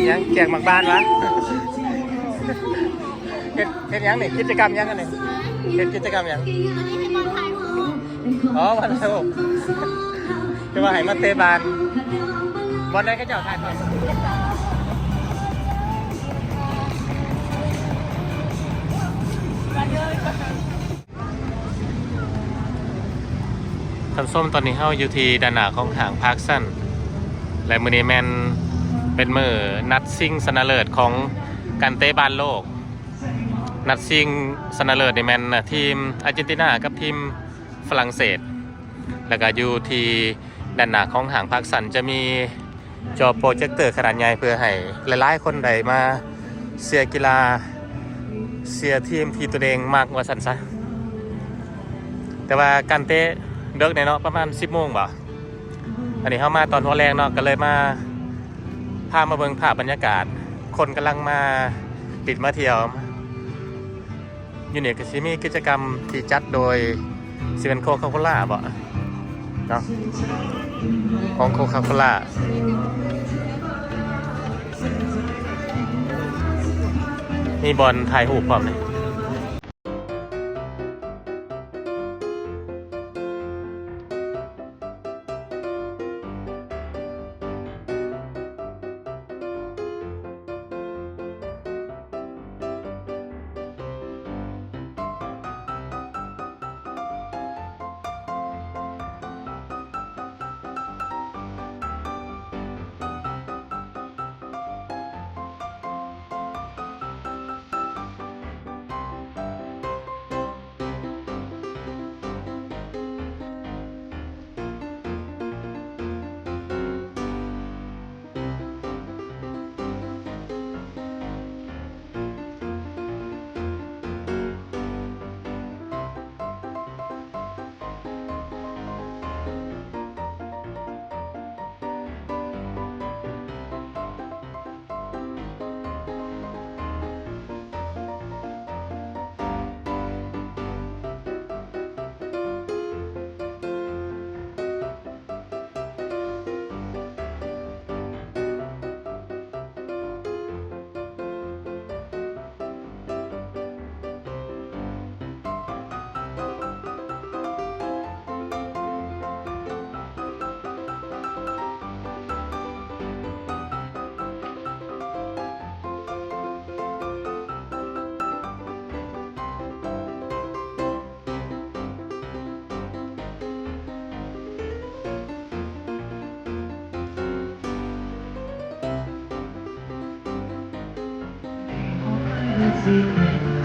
ຫຍັງ ແຈກໝາກບານຫວາ? ເຮັດ ເຮັດຫຍັງນີ້? ກິດຈະກຳຫຍັງອັນນີ້? ເຮັດກິດຈະກຳຫຍັງ? ອໍ ມາຖ່າຍຮູບ. ຄືວ່າໃຫ້ມາເຕະບານ. ບ່ອນໃດເຂົາເຈົ້າຖ່າຍທອດ? ທ່ານຜູ້ຊົມ, ຕອນນີ້ເຮົາຢູ່ທີ່ດ້ານໜ້າຂອງຫ້າງ Parkson ແລະ ມື້ນີ້ແມ່ນເປັນມື້ນັດຊິງຊະນະເລີດຂອງການເຕະບານໂລກ. ນັດຊິງຊະນະເລີດນີ້ແມ່ນທີມອາເຈນຕິນາກັບທີມຝຣັ່ງເສດ. ແລ້ວກໍຢູ່ທີ່ດ້ານໜ້າຂອງຫ້າງ Parkson ຈະມີ ຈໍໂປຣເຈັກເຕີຂະໜາດໃຫຍ່ ເພື່ອໃຫ້ຫຼາຍໆຄົນໄດ້ມາເຊຍກິລາ, ເຊຍທີມທີ່ຕົວເອງມັກວ່າຊັ້ນຊະ. ແຕ່ວ່າການເຕະເດິກແດ່ເນາະ, ປະມານສິບໂມງບໍ? ອັນນີ້ເຮົາມາຕອນຫົວແລງເນາະ, ກໍເລີຍມາ ພາມາເບິ່ງພາບບັນຍາກາດ ຄົນກຳລັງມາຫຼິ້ນມາທ່ຽວ. ຢູ່ນີ້ກໍຊິມີກິດຈະກຳທີ່ຈັດໂດຍ ຊິເປັນໂຄຄາໂຄລາບໍເນາະ, ຂອງໂຄຄາໂຄລາ. ມີບ່ອນຖ່າຍຮູບພ້ອມເດ.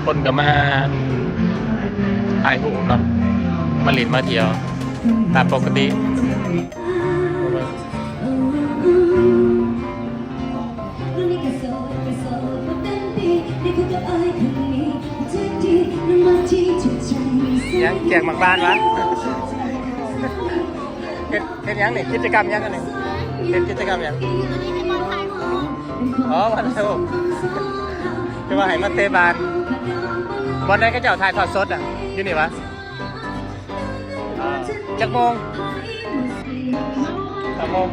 ຄົນກໍມາຖ່າຍຮູບເນາະ, ມາຫຼິ້ນມາທ່ຽວຕາມປົກກະຕິ. ຫຍັງ ແຈກໝາກບານຫວາ? ເຮັດ ເຮັດຫຍັງນີ້? ກິດຈະກຳຫຍັງອັນນີ້? ເຮັດກິດຈະກຳຫຍັງ? ອໍ ມາຖ່າຍຮູບ. ຄືວ່າໃຫ້ມາເຕະບານ. ບ່ອນໃດເຂົາເຈົ້າຖ່າຍທອດສົດອະ? ຢູ່ນີ້ຫວາ? ອ່າ ຈັກໂມງ? ສາມໂມງ.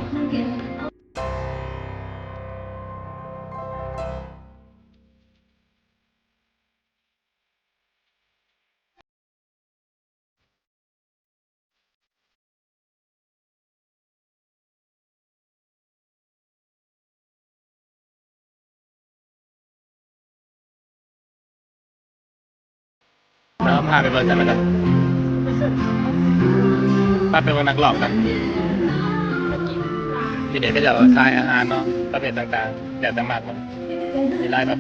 ເອົາ ພາໄປເບິ່ງກັນລະກັນ. ພາໄປເບິ່ງນັກຮ້ອງກັນ. ທີ່ນີ້ເຂົາເຈົ້າຂາຍອາຫານເນາະ ປະເພດຕ່າງໆ ແລ້ວແຕ່ມັກເນາະ ມີຫຼາຍແບບ.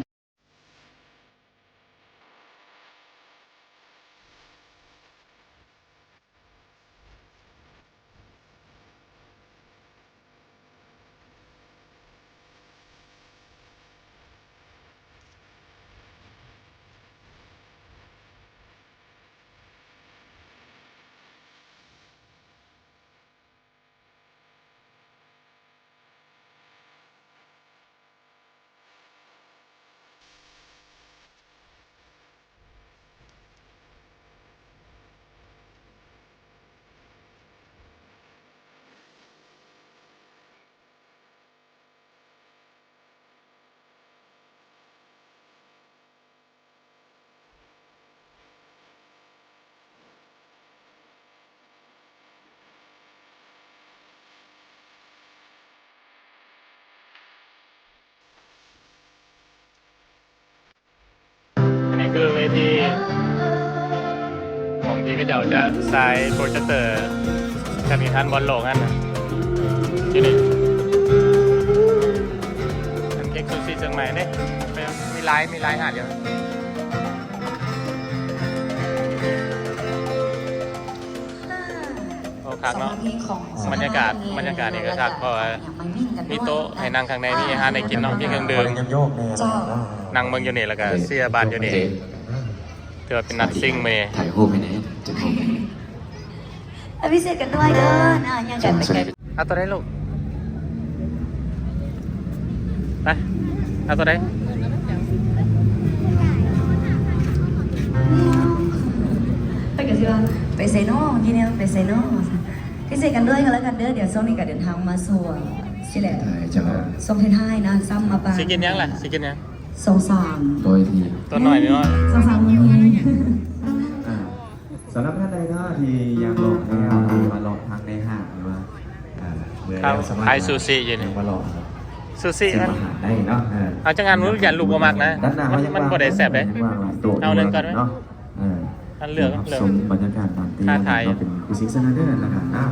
ທີ່ ຂອງທີ່ເຂົາເຈົ້າຈະສາຍໂປຣເຈັກເຕີການແຂ່ງຂັນບອນໂລກຫັ້ນນະ ຢູ່ນີ້ ອັນເຄັກຊູຊິຊຽງໃໝ່ເດ້ ມີຫຼາຍ ມີຫຼາຍຮ້ານຢູ່. ໂອ້ ຄັກເນາະ ບັນຍາກາດ ບັນຍາກາດນີ້ກໍຄັກ ເພາະວ່າມີໂຕະໃຫ້ນັ່ງຂ້າງໃນ ມີອາຫານໃຫ້ກິນເນາະ ມີເຄື່ອງດື່ມ ເຈົ້າ ນັ່ງເບິ່ງຢູ່ນີ້ ແລ້ວກໍເຊຍບານຢູ່ນີ້ ຖືວ່າເປັນນັດຊິງມື້ນີ້ ຖ່າຍຮູບໃຫ້ແດ່ ຈະຖ່າຍຮູບໃຫ້ ອະພິເສດກັນດ້ວຍເດີນະ ຍັງກັນໄປ ເອົາຕົວໃດລູກ? ໄປ ເອົາຕົວໃດ? ເພິ່ນກໍຊິວ່າ ໄປໃສນໍ? ກິນແນວໄປໃສນໍ? ພິເສດກັນດ້ວຍກໍແລ້ວກັນເດີ ດຽວຊ່ວງນີ້ກໍເດີນທາງມາຊ່ວງ ຊິແຫຼະ ເຈົ້າ ຊ່ວງທ້າຍໆນະ ຊ້ຳມາປາ ຊິກິນຫຍັງລະ? ຊິກິນຫຍັງ? ສອງສາມ ໂດຍທີ່ ຕົວນ້ອຍນ້ອຍ ສອງສາມມື້ນີ້ ອ່າ ສຳລັບທ່ານໃດເນາະທີ່ຍັງເລາະແລ້ວ ຫຼືວ່າເລາະທາງໃນຫ້າງ ຫຼືວ່າ ອ່າ ເມື່ອຍແລ້ວສະບາຍ ຂາຍຊູຊິຢູ່ນີ້ ຍັງມາເລາະ ຊູຊິ ຊິມາຫາໄດ້ເນາະ ເອີ ເອົາຈັກອັນ ຢ້ານລູກບໍ່ມັກນະ ດ້ານໜ້າ ມັນ ມັນບໍ່ໄດ້ແຊບເດ້ ເອົາໜຶ່ງກ່ອນໄໝ ເນາະ ເອີ ອັນເລືອກ ເລືອກ ຊົມບັນຍາກາດຕາມທີ່ ເປັນຄູຊິກຊະນະເດີ ແລ້ວກໍ ເອົາ